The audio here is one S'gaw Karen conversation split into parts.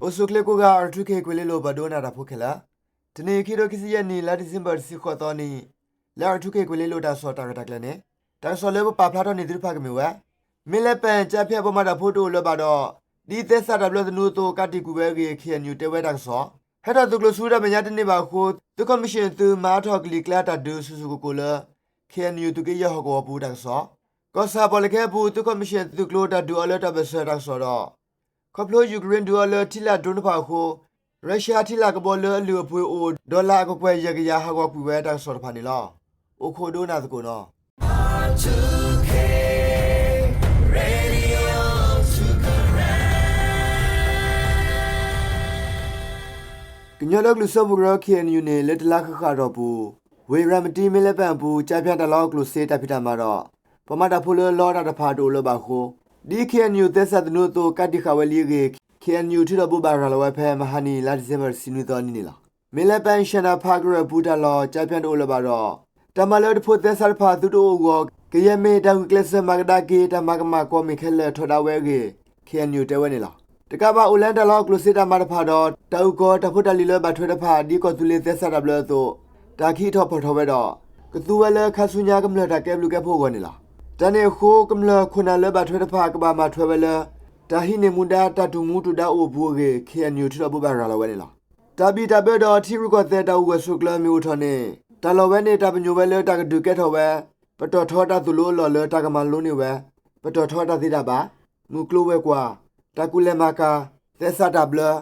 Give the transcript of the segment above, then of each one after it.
အိၣ်ဆူၣ်ချ့ကိးဂၤ R two K ကွဲၤလ့လိၤ ပှၤဒိကနၣ်တၢ်ဖိခဲလၢာ်, တနံၤအံၤ ခံကထိခံဆံယဲၢ်နံၣ် လါဒံၣ်စ့ဘၢၣ် တဆံဃိးသီနံၤ လၢ R two K ကွဲၤလ့လိၤတၢ်ကစီၣ်တၢ်ရဲၣ်တၢ်ကျဲၤန့ၣ်, တၢ်ကစီၣ်လၢပပာ်ဖျါထီၣ်န့ၢ်သုတဖၣ်ကမ့ၢ်ဝဲ မ့ၢ်လၢပၣ်ကၠါဖၠါပှၤမၤတၢ်ဖိတအိၣ်လၢၤဘၣ်ဒီး ဒ်သဲစးတၢ်ဘျၢသနူအသိး ကးတံာ်ကွံာ်ဝဲအဂ့ၢ် K N U တဲဝဲတၢ်ကစီၣ်, ဟဲထီၣ်သုးကျိၤဆူတၢ်မဲာ်ညါတန့ၢ်ဘၣ်အဃိ သုးခီၣ်မံၣ်ၡ့ၣ်သုးမၤအါထီၣ်ကလံၤကျါတၢ်ဒုးဆူၣ်ဆူၣ်ကိၢ်ကိၢ်လၢ K N U သုးက့ယဲၢ်ဟီၣ်ကဝီၤပူၤတၢ်ကစီၣ်, ကီၢ်ဆၣ်ပီၣ်လဲၣ်ခဲအပူၤ သုးခီၣ်မံၣ်ၡ့ၣ်သုးကျိၤတၢ်ဒုးအီၤလၢတၢ်ဘၢၣ်စၢၤတၢ်ကစီၣ်ဒီး ခီဖျိယူၤကရ့ၣ်ဒုးအီၤလၢထံလာ်ဒြိတဖၣ်အဃိ ရၢၡါထံလာ်ကဘီလၢအလုၢ်အပှ့ၤအိၣ် ဒီလၣ်အကကွဲၢ်ယဲၢ်ကယၤဟးဂီၤကွံာ်ဝဲတၢ်ကစီၣ်တဖၣ်န့ၣ်လီၤ. အိၣ်ခိးဒိကနၣ်သကိးနီၤ. ကညီဒီကလုာ်စၢဖှိၣ်ကရၢ K N U န့ၣ် လၢတလါဃၣ်ဃၣ်အတီၢ်ပူၤ ဝ့ၢ်ရၤမတံ မ့ၢ်လၢပၣ်အပူၤ ကၠါဖၠါတၢ်လီၢ်ကျိၣ်စ့တၢ်ဖံးတၢ်မၤဒီး ပှၤမၤတၢ်ဖိလၢလီအတၢ်တဖၣ်တအိၣ်လၢၤဘၣ်အဃိ ဒ် K N U သဲစးသနူအသိး ကးတံာ်ဃာ်ဝဲလံအဂ့ၢ် K N U ထုးထီၣ်ဘိးဘၣ်ရၤလီၤဝဲဖဲမဟါနံၤ လါဒံၣ်စ့ဘၢၣ် တဆံနွံသီအနံၤန့ၣ်လီၤ. မ့ၢ်လၢပၣ်ၡၢၣ်နၢ်ဖးကရၢၢ်ပူၤတၢ်လီၢ် ကၠါဖၠါတအိၣ်လၢၤဘၣ်ဒီး တၢ်မၤလၢတဖိးသဲစးတဖၣ်သုတအိၣ်အဂီၢ် ကယဲၢ်မ့ၢ်တၢ်ဂုာ်ကျဲးစၢးမၤကဒါက့ၤ တၢ်မၤကမၣ်ကွီၢ်မ့ၢ်ခဲလၢာ်ထီဒါဝဲအဂ့ၢ် K N U တဲဝဲန့ၣ်လီၤ. တကးဘၣ်အိၣ်လၢတၢ်လီၢ်ကျိၣ်စ့တၢ်မၤတဖၣ်ဒီး တၢ်အုၣ်ကီၤတၢ်ဖိတၢ်လံၤလၢဘၣ်ထွဲတဖၣ် ဒ်ကီၢ်သူလ့ၤသဲစးတၢ်ဘျၢအသိး တၢ်ခံးထီၣ်ဖီၣ်ထီၣ်ဝဲဒီး ကသူဝဲလၢခါဆူညါကမျၢၢ်တၢ်ကဲဘျုးကဲဖှိၣ်အဂီၢ်န့ၣ်လီၤ. တၢ်န့ၣ်အဃိ ကမျၢၢ်ခိၣ်နၢ်လၢဘၣ်ထွဲတဖၣ် ကဘၣ်မၤထွဲဝဲလၢ တၢ်ဟံးန့ၢ်မူဒါတၢ်တူၢ်မူတူၢ်ဒါအိၣ်အပူၤအဂ့ၢ် K N U ထုးထီၣ်ဘိးဘၣ်ရၤလီၤဝဲန့ၣ်လီၤ. တၢ်ဘံၣ်တၢ်ဘၢဒီးထံရူၢ်ကီၢ်သဲးတၢ်အိၣ်ဂၢၢ်ဆိးကျၢၤမ့ၢ်အိၣ်ထီၣ်န့ၣ် တၢ်လီၢ်ဝဲန့ၣ် တၢ်ပညိၣ်ဝဲလၢတၢ်ကဒုးကဲထီၣ်ဝဲ ပတီၢ်ထီတၢ်သိၣ်လိအလီၢ်လၢတၢ်ကမၤလိန့ၢ်ဝဲ ပတီၢ်ထီတၢ်သ့တၢ်ဘၣ်, မုၢ်ကျိၤဝဲၤကွာ်, တၢ်ကူၣ်လဲၤမၤကၤ, သဲစးတၢ်ဘျၢ,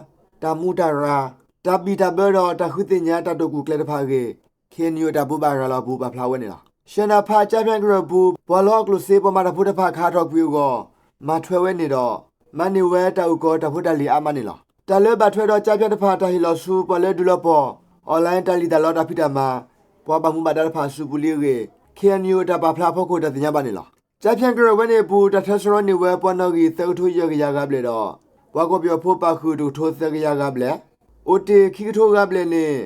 တၢ်မူတၢ်ရၤ, တၢ်ဘံၣ်တၢ်ဘၢဒီးတၢ်ဃုသ့ၣ်ညါတၢ်တိာ်ကူၣ်ကျဲတဖၣ်အဂ့ၢ် K N U အတၢ်ဘိးဘၣ်ရၤလီၤအပူၤပာ်ဖျါဝဲန့ၣ်လီၤ. ၡၢၣ်နၢ်ဖးကၠါဖၠါကရၢၢ်ပူၤ ပှၤလီအီၣ်ကျိၣ်စ့ပှၤမၤတၢ်ဖိတဖၣ်ခးထီၣ်ကွံာ်အဂီၢ် မၤထွဲဝဲန့ၣ်ဒီး မၤန့ၢ်ဝဲတၢ်အုၣ်ကီၤတၢ်ဖိတၢ်လံၤအါမးန့ၣ်လီၤ. တၢ်လၢဘၣ်ထွဲဒီးကၠါဖၠါတဖၣ် တၢ်ဟ့ၣ်လီၤဆူ ပှၤလၢဒုးလီၤပှီၢ် online တၢ်လံၣ်တၢ်လီတၢ်ဖံးတၢ်မၤ ပှၤဘၣ်မူဘၣ်ဒါတဖၣ်အစုပူၤလံအဂ့ၢ် K N U အတၢ်ပာ်ဖျါအဖီခိၣ်တၢ်သ့ၣ်ညါဘၣ်န့ၣ်လီၤ. ကၠါဖၠါကရၢၢ်ဝဲန့ၣ်အပူၤ တၢ်ထၢဆှၢန့ၢ်ဝဲပှၤနီၣ်ဂံၢ်သၢကထိယဲၢ်ကယၤဂၤဘျဲၣ်ဒီး ပှၤကီၢ်ပယီၤဖိပာ်ဃုာ်တကထိသၢကယၤဂၤဘျဲၣ်, အိၣ်တ့ၢ်ခံကထိဂၤဘျဲၣ်န့ၣ်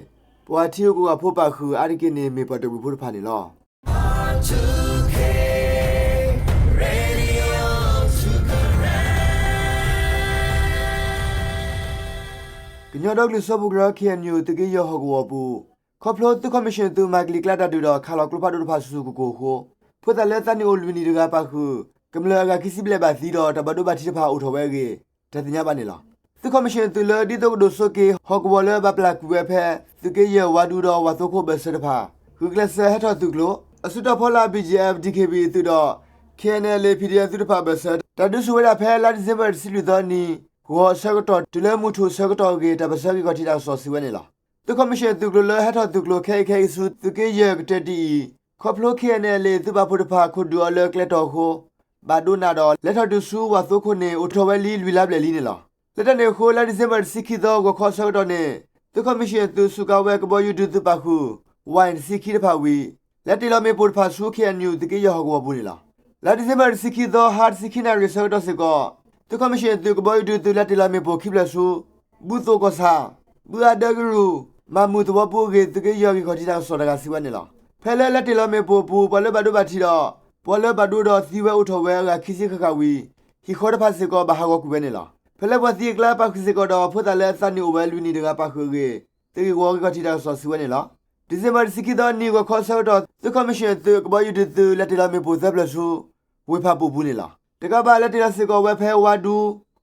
ပှၤထံဂုၤကီၢ်ဂၤဖိပာ်ဃုာ်အါတက့ၢ်န့ၣ် မ့ၢ်ပှၤတၢၢ်ပှ့ၤဖိတဖၣ်န့ၣ်လီၤ. ကညီဒီကလုာ်စၢဖှိၣ်ကရၢ K N U သုးက့ယဲၢ်ဟီၣ်ကဝီၤအပူၤ ခီဖျိသုးခီၣ်မံၣ်ၡ့ၣ်သုးမၤကလံၤကျါတၢ်ဒုးဒီးခးလီၤကျိဖးဒိၣ်တဖၣ်ဆူၣ်ဆူၣ်ကိၢ်ကိၢ်အဃိ ဖိသၣ်လၢသးနံၣ်အိၣ်လွံၢ်နံၣ်တဂၤပာ်ဃုာ် ကမျၢၢ်အဂၤခံဆံဘျဲၣ်ဘၣ်သံဒီးတၢ်ဘၣ်ဒိဘၣ်ထံးတဖၣ်အိၣ်ထီၣ်ဝဲအဂ့ၢ် တၢ်သ့ၣ်ညါဘၣ်န့ၣ်လီၤ. သုးခီၣ်မံၣ်ၡ့ၣ်သုးလၢဒ်သိးကဒိၣ်စိက့ၤ ဟီၣ်ကဝီၤလၢဘၣ်ပျၢ်ကွံာ်ဝဲဖဲ သုးက့ယဲၢ်ဝါဒူဒီး ဝၤသိခိၣ်ဘၢၣ်စၢၤတဖၣ် ဂုာ်ကျဲးစၢးဟဲထီၣ်သုးကျိၤ အစုတီၤဖီလာ် B G F, D K B A သုးဒီး K N L A, P D F သုးတဖၣ်ဘၢၣ်စၢၤ တၢ်ဒုးဆူၣ်ဝဲဒၣ်ဖဲလါဒံၣ်စ့ဘၢၣ်တဆံလွံၢ်သီနံၤ ဂီၤအဆၢကတီၢ် တုၤလၢမုၢ်ထူၣ်အဆၢကတီၢ်အဂ့ၢ် တၢ်ပၢၢ်ဆၢဂံၢ်ခီၣ်ထံးတၢ်ကစီၣ်စံးဝဲန့ၣ်လီၤ. သုးခီၣ်မံၣ်ၡ့ၣ်သုးကျိၤလၢဟဲထီၣ်သုးကျိၤခဲအံၤခဲအံၤဆူ သုးက့ယဲၢ်ကတၢၢ်တံၢ်အံၤ ခီဖျိ K N L A သုးပာ်ဖှိၣ်တဖၣ် ခိၣ်ဒုးအီၤလၢကျဲတီၤအဃိ ဘၣ်ဒိနးဒီး လဲၤထီၣ်ဒုးဆူဝၤသိခိၣ်န့ၣ် အိၣ်ထီၣ်ဝဲလံလွံၢ်လါဘျဲၣ်လံန့ၣ်လီၤ. လၢတၢ်န့ၣ်အဃိ လါဒံၣ်စ့ဘၢၣ်တဆံခံသီ ဂီၤခီအဆၢကတီၢ်န့ၣ် သုးခီၣ်မံၣ်ၡ့ၣ်သုးစူးကါဝဲကဘီယူၤဒုးသုးပာ်ဃုာ် Y တဆံခံတဖၣ်ဝံၤ လဲၤတ့ၢ်လီၤမ့ၣ်ပိၢ်တဖၣ်ဆူ K N U သုးက့ယဲၢ်ဟီၣ်ကဝီၤပူၤန့ၣ်လီၤ. လါဒံၣ်စ့ဘၢၣ်တဆံခံသီ ဟါတဆံခံနၣ်ရံၣ်အဆၢကတီၢ်စ့ၢ်ကီး သုးခီၣ်မံၣ်ၡ့ၣ်သုးကဘီယူၤဒုးသုး လဲၤတ့ၢ်လီၤမ့ၣ်ပိၢ်ခံဖျၢၣ်ဆူ ဘုသိၣ်ကီၢ်ဆၣ်, ဘုအါဒၢကရူၢ်, မၤမုၢ်သဝီပူၤအဂ့ၢ် သုးက့ယဲၢ်ဂံၢ်ခီၣ်ထံးတၢ်ကစီၣ်တဂၤစံးဝဲန့ၣ်လီၤ. ဖဲလၢလဲၤတ့ၢ်လီၤမ့ၣ်ပိၢ်အပူၤ ပှၤလၢဘၣ်ဒိဘၣ်ထံးဒီး ပှၤလၢဘၣ်ဒိဒီးသံဝဲအိၣ်ထီၣ်ဝဲအဂၤခံဆံဃၣ်ဃၣ်ဝံၤ ဟံၣ်ဃီတဖၣ်စ့ၢ်ကီး ဘၣ်ဟးဂီၤကွံာ်ဝဲန့ၣ်လီၤ. ဖဲလၢပှၤသံအကျါ ပာ်ဃုာ်စ့ၢ်ကီးဒီးဖိသၣ်လၢအသးနံၣ်အိၣ်ဝဲလွံၢ်နံၣ်တဂၤပာ်ဃုာ်အဂ့ၢ် သုးဂ့ၢ်ဝီဂံၢ်ခီၣ်ထံးတၢ်ကစီၣ်စံးဝဲန့ၣ်လီၤ. ဒံၣ်စ့ဘၢၣ်တဆံခံသီနံၤ ဂီၤခီအဆၢကတီၢ် သုးခီၣ်မံၣ်ၡ့ၣ်သုးကဘီယူၤဒုးသုး လဲၤတ့ၢ်လီၤမ့ၣ်ပိၢ်သၢဖျၢၣ်ဆူ ဝ့ၢ်ဖၣ်ပူၣ်ပူၤန့ၣ်လီၤ. တကးဘၣ်လဲၤတ့ၢ်လီၤစ့ၢ်ကီးဝဲဖဲဝါဒူ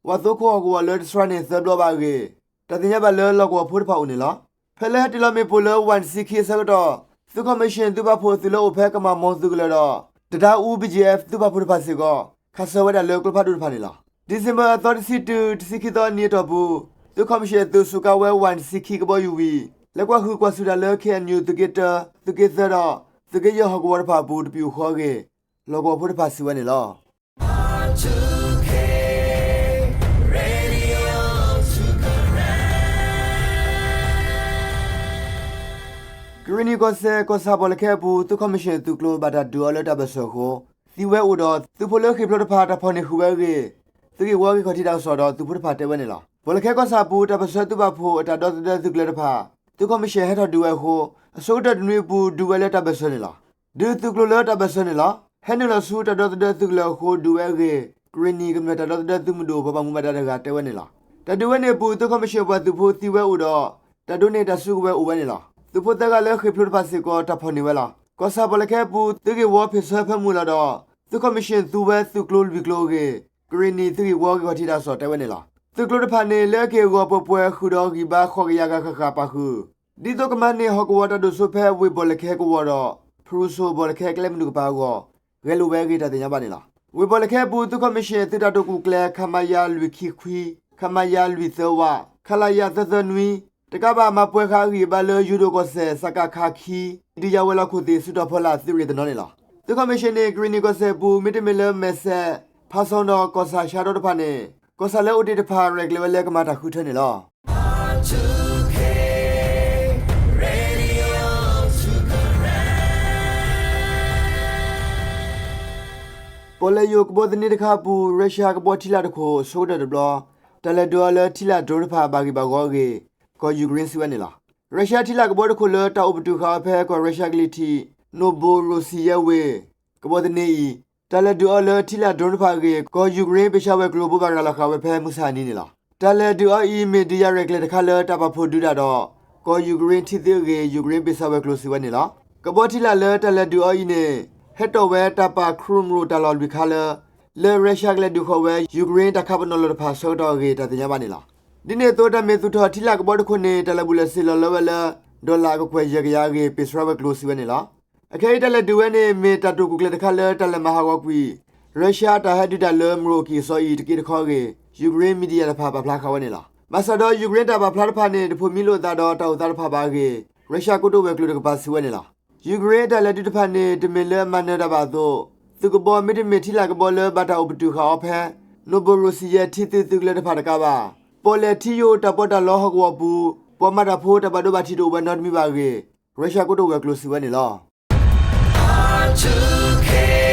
ဝၤသိခိၣ်ဟီၣ်ကဝီၤလၢတစှၤန့ၢ်သၢဘျီဘၣ်အဂ့ၢ် တၢ်သ့ၣ်ညါဘၣ်လၢလီၢ်ကဝီၤဖိတဖၣ်အိၣ်န့ၣ်လီၤ. ဖဲလၢဟဲတ့ၢ်လီၤမ့ၣ်ပိၢ်လၢ Y တဆံခံအဆၢကတီၢ် သုးခီၣ်မံၣ်ၡ့ၣ်သုးပာ်ဖှိၣ်သုးလၢအိၣ်ဖဲကမၤမီၤသုးကလၢၤဒီး တဒါအူ B G F သုးပာ်ဖှိၣ်တဖၣ်စ့ၢ်ကီး ခးဆၢဝဲဒၣ်လၢကျိဖးဒိၣ်တဖၣ်န့ၣ်လီၤ. ဒံၣ်စ့ဘၢၣ်အသီတဆံတုၤ တဆံခံသီအနံၤအတီၢ်ပူၤ သုးခီၣ်မံၣ်ၡ့ၣ်သုးစူးကါဝဲ Y တဆံခံကဘီယူၤဝံၤ လဲၤကွၢ်ဃုာ်ကွၢ်ဆူၣ်တၢ်လၢ K N U သုးက့တၢ, သုးက့သၢဒီး သုးက့ယဲၢ်ဟီၣ်ကဝီၤတဖၣ်အပူၤ တပံာ်အိၣ်ဃီအဂ့ၢ် လီၢ်ကဝီၤဖိတဖၣ်စံးဝဲန့ၣ်လီၤ. ကရ့ၣ်နံၣ်ကီၢ်စဲၣ် ကီၢ်ဆၣ်ပီၣ်လဲၣ်ခဲအပူၤ သုးခီၣ်မံၣ်ၡ့ၣ်သုးကျိၤဘၣ်တၢ်ဒုးအီၤလၢတၢ်ဘၢၣ်စၢၤအဃိ သံဝဲအိၣ်ဒီး သုးဖိလၢဃ့ၢ်ဖျိးတဖၣ် တၢ်ဖီၣ်န့ၢ်ဃုာ်ဝဲအဂ့ၢ် သုးဂ့ၢ်ဝီဂံၢ်ခီၣ်ထံးတၢ်ကစီၣ်ဒီးသုးဖိတဖၣ်တဲဝဲန့ၣ်လီၤ. ပီၣ်လဲၣ်ခဲကီၢ်ဆၣ်အပူၤ တၢ်ပၢၢ်ဆၢသုးပာ်ဖှိၣ်အတၢ်ဒီသဒၢသုးကလၢၤတဖၣ် သုးခီၣ်မံၣ်ၡ့ၣ်ဟဲထီၣ်ဒုးဝဲအဃိ အဆိကတၢၢ်တနွံအပူၤ ဒုးဝဲလၢတၢ်ဘၢၣ်စၢၤန့ၣ်လီၤ. ဒုးသုးကျိၤလၢတၢ်ဘၢၣ်စၢၤန့ၣ်လီၤ. ဟဲနုာ်လီၤဆူတၢ်ဒီသဒၢသုးကလၢၤအဃိ ဒုးဝဲအဂ့ၢ် ကရ့ၣ်နံၣ်ကမျၢၢ်တၢ်ဒီသဒၢသုးမုၢ်ဒိၣ် ပှၤဘၣ်မူဘၣ်ဒါတဂၤတဲဝဲန့ၣ်လီၤ. တၢ်ဒုးဝဲန့ၣ်အပူၤ သုးခီၣ်မံၣ်ၡ့ၣ်ပှၤသုးဖိသံဝဲအိၣ်ဒီး တၢ်ဒိးန့ၢ်တၢ်စုကဝဲၤအိၣ်ဝဲန့ၣ်လီၤ. သုးဖိသၢဂၤလၢဃ့ၢ်ဖျိးတဖၣ်စ့ၢ်ကီး တၢ်ဖီၣ်န့ၢ်ဝဲလီၤ. ကီၢ်ဆၣ်ပီၣ်လဲၣ်ခဲအပူၤ သုးဂ့ၢ်ဝီဖ့ၣ်ဆၢဖၢမုၢ်လီၤဒီး သုးခီၣ်မံၣ်ၡ့ၣ်သူဝဲသုးကျိၤလွံၢ်ကျိၤအဂ့ၢ် ကရ့ၣ်နံၣ်သုးဂ့ၢ်ဝီဂ့ၢ်ခီၣ်ထံးတၢ်ကစီၣ်တဲဝဲန့ၣ်လီၤ. သုးကျိၤတဖၣ်န့ၣ် လၢအက့ၢ်အဂီၤပှဲၤပှဲၤ ဃုာ်ဒီးဂံၢ်ဘါဃိးကယၤဂၤဃၣ်ဃၣ်ပာ်ဃုာ် ဒ်သိးကမၤန့ၢ်ဟီၣ်ကဝီၤတၢ်ဒိၣ်စိဖဲဝ့ၢ်ပီၣ်လဲၣ်ခဲကဝီၤဒီး ဖရူစိၣ်ပီၣ်လဲၣ်ခဲကျဲမုၢ်နုာ်ကပၤအဂီၢ် ဂဲၤလိာ်ဝဲအဂ့ၢ် တၢ်သ့ၣ်ညါဘၣ်န့ၣ်လီၤ. ဝ့ၢ်ပီၣ်လဲၣ်ခဲအပူၤ သုးခီၣ်မံၣ်ၡ့ၣ်သုးတၢ်တိာ်ကူၣ်ကျဲၤ ခမရ လွံၢ်ခံခွံ, ခမရ လွံၢ်သၢဝး, ခလရ သၢသၢနွံ တကးဘၣ် မၤပှဲၤဃာ်အဂံၢ်အဘါလၢယိၤဒိၣ်ကီၢ်စဲၣ် စကခ ခံ ဒုးယၤဝဲၤလီၢ်ခိၣ်သ့ၣ် စုတီၤဖီလာ်သုးရ့ၣ်တနီၤန့ၣ်လီၤ. သုးခီၣ်မံၣ်ၡ့ၣ်န့ၣ် ကရ့ၣ်နံၣ်ကီၢ်စဲၣ်အပူၤ မ့တမ့ၢ်လၢမဲာ်ဆဲး, ဖါဆီဒီးကီၢ်ဆၣ်ဆါဒီတဖၣ်န့ၣ် ကီၢ်ဆၣ်လၢအိၣ်တ့ၢ်တဖၣ် ရဲၣ်ကျဲၤဝဲလၢကမၤတၢ်ဃုထၢန့ၣ်လီၤ. ပီၣ်လဲၣ်ယိာ်ကဘီသန့တခါအပူၤ ရၢရှၣ်ကဘီထံလာ်တခိၣ် ဆိကတၢၢ်တဘျီ တၢ်လဲၤဒုးအီၤလၢထံလာ်ဒြိတဖၣ် ဘၣ်ဂံၢ်ဘၣ်ဂီၤအဂ့ၢ် ကီၢ်ယူၤကရ့ၣ်စံးဝဲန့ၣ်လီၤ. ရၢရှၣ်ထံလာ်ကဘီတခိၣ်လၢတၢ်အိၣ်ပတုာ်ဃာ်အီၤဖဲကီၢ်ရၢရှၣ်ကလံၤထံး နိၣ်ဘိၣ်ရိၣ်စံယဲဝ့ၢ် ကဘီသန့အံၤ တၢ်လဲၤဒုးအီၤလၢထံလာ်ဒြိတဖၣ်အဂ့ၢ် ကီၢ်ယူၤကရ့ၣ်ဘ့ၣ်ဆၣ်ဝဲၤကျိၤဘိးဘၣ်ရၤလီၤဃာ်ဝဲဖဲမုၢ်ဆါအနံၤန့ၣ်လီၤ. တၢ်လဲၤဒုးအီၤအံၤ မ့ၢ်ဒုးယၤရဲၣ်ကျဲၤတခါလၢတၢ်ပာ်ဖှိၣ်ဒုးတၢ်ဒီး ကီၢ်ယူၤကရ့ၣ်ထံသုးအဂ့ၢ် ယူၤကရ့ၣ်ဘ့ၣ်ဆၣ်ဝဲၤကျိၤစံးဝဲန့ၣ်လီၤ. ကဘီထံလာ်လၢတၢ်လဲၤဒုးအီၤအံၤန့ၣ် ဟဲတီၣ်ဝဲတၢ်ပာ်ခရူၣ်မရိၣ်တၢ်လီၢ်လွံၢ်ခါလၢ လၢရၢရှၣ်ကလဲၤဒုးဃီၤဝဲ ယူၤကရ့ၣ်တၢ်ခးပနီၣ်လီၢ်တဖၣ်ဆၢကတီၢ်အဂ့ၢ် တၢ်သ့ၣ်ညါဘၣ်န့ၣ်လီၤ. ဒ်န့ၣ်အသိး တၢ်မ့ၢ်သူၣ်ထီၣ်ထံလာ်ကဘီတခိၣ်န့ၣ် တၢ်လၢာ်ဘူၣ်လၢာ်စ့ၢ်လီၤလၢဝဲလၢ ဒီၣ်လၣ်အကကွဲၢ်ယဲၢ်ကယၤအဂ့ၢ် ပ့ၢ်ဆှၢဝဲၤကျိၤစံးဝဲန့ၣ်လီၤ. အခဲအံၤတၢ်လဲၤဒုးဝဲန့ၣ် မ့ၢ်တၢ်တိာ်ကူၣ်ကျဲၤတခါလၢတၢ်လဲၤမၤဟးဂီၤကွံာ် ရၢရှၣ်တၢ်ဟဲဒုးတၢ်လၢမရိၣ်အကံၢ်အစီအံၤတက့တခီအဂ့ၢ် ယူၤကရ့ၣ် media တဖၣ်ပာ်ဖျါဃာ်ဝဲန့ၣ်လီၤ. ဘၣ်ဆၣ်ဒီး ယူၤကရ့ၣ်တၢ်ပာ်ဖျါတဖၣ်န့ၣ် တဖိးမံလိာ်သးဒီးတၢ်အိၣ်သးတဖၣ်ဘၣ်အဂ့ၢ် ရၢရှၣ်ကိတိာ်ဝဲၤကျိၤတကပၤစံးဝဲန့ၣ်လီၤ. ယူၤကရ့ၣ်အတၢ်လဲၤဒုးတဖၣ်န့ၣ် တမ့ၢ်လၢအမၤနၢၤတၢ်ဘၣ်အသိး သုးကဘီ မ့တမ့ၢ်ထံလာ်ကဘီလၢဘၣ်တၢ်အိၣ်ပတုာ်ဃာ်အီၤဖဲ နိၣ်ဘိၣ်ရိၣ်စံယဲထံသုးသုးကလၢၤတဖၣ်တကးဘၣ် ပီၣ်လဲၣ်ထံယိာ်တၢ်ပီးတၢ်လီဟီၣ်ကဝီၤအပူၤ ပှၤမၤတၢ်ဖိတၢ်ဘၣ်ဒိဘၣ်ထံးတအိၣ်ဝဲနီတမံၤဘၣ်အဂ့ၢ် ရၢရှၣ်ကိတိာ်ဝဲၤကျိၤစံးဝဲန့ၣ်လီၤ.